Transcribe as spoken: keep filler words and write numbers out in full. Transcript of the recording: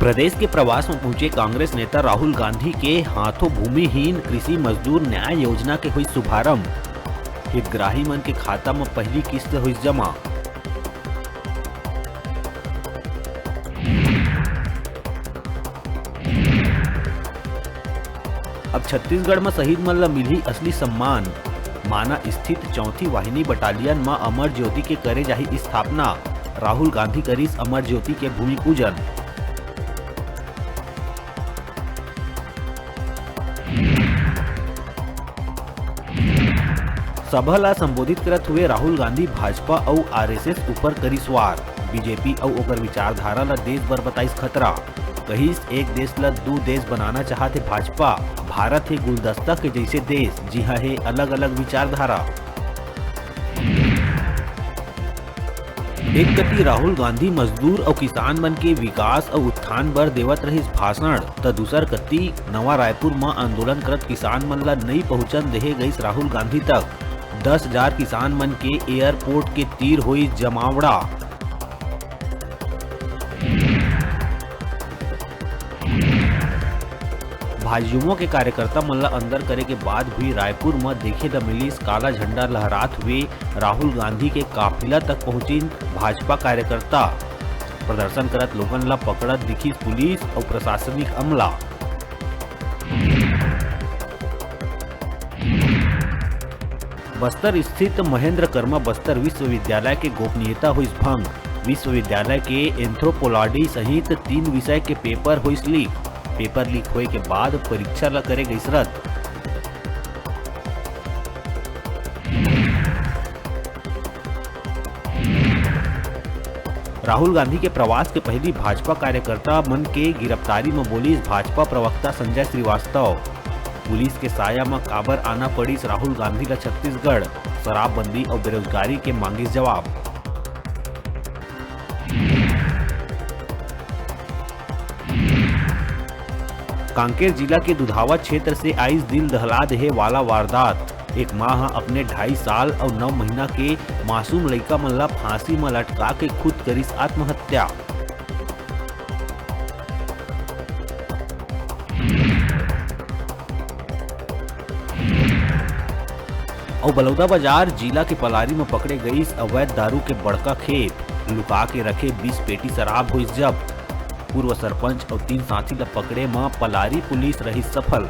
प्रदेश के प्रवास म पहुंचे कांग्रेस नेता राहुल गांधी के हाथों भूमिहीन कृषि मजदूर न्याय योजना के हुई शुभारंभ। हितग्राही मन के खाता म पहली किस्त हुई जमा। अब छत्तीसगढ़ म शहीद मन ल मिलही असली सम्मान। माना स्थित चौथी वाहिनी बटालियन म अमर ज्योति के करे जाही स्थापना। राहुल गांधी करिस अमर ज्योति के भूमि पूजन। सभा ला संबोधित करत हुए राहुल गांधी भाजपा अउ आरएसएस ऊपर करिस वार। बीजेपी अउ ओकर विचारधारा ला देश बर बताइस खतरा। कहिस, एक देश ला दू देश बनाना चाहत हे भाजपा। भारत हे गुलदस्ता के जैसे देश, जिहां हे अलग-अलग विचारधारा। एक कति राहुल गांधी मजदूर अउ किसान मन के विकास अउ उत्थान बर देवत रहिस भाषण, त दूसर कति नवा रायपुर म आंदोलन करत किसान मन ल नई पहुंचन देहे गईस राहुल गांधी तक। दस हजार किसान मन के एयरपोर्ट के तीर होई जमावड़ा। भाजयुमो के कार्यकर्ता मन ल अंदर करे के बाद भी रायपुर म देखे ल मिलिस काला झंडा लहरात हुए राहुल गांधी के काफिला तक पहुंचिन भाजपा कार्यकर्ता। प्रदर्शन करत लोगन ल पकड़त दिखिस पुलिस अउ प्रशासनिक अमला। बस्तर स्थित महेंद्र कर्मा बस्तर विश्वविद्यालय के गोपनीयता होइस भंग। विश्वविद्यालय के एंथ्रोपोलॉजी सहित तीन विषय के पेपर होइस लीक। पेपर लीक होए के बाद परीक्षा ल करे गइस रद्द। राहुल गांधी के प्रवास के पहिली भाजपा कार्यकर्ता मन के गिरफ्तारी म बोलिस भाजपा प्रवक्ता संजय श्रीवास्तव। पुलिस के साया म काबर आना पड़िस राहुल गांधी ल छत्तीसगढ़, शराबबंदी अउ बेरोजगारी के मांगिस जवाब। कांकेर जिला के दुधावा क्षेत्र से आइस दिल दहला देहे वाला वारदात। एक माँ ह अपने ढाई साल अउ नौ महीना के मासूम लइका मन ला फांसी म लटका के खुद करिस आत्महत्या। अउ बलौदाबाजार जिला के पलारी म पकड़े गईस अवैध दारू के बड़का खेप, लुका के रखे बीस पेटी शराब होइस जब्त। पूर्व सरपंच अउ तीन साथी ल पकड़े म पलारी पुलिस रहिस सफल।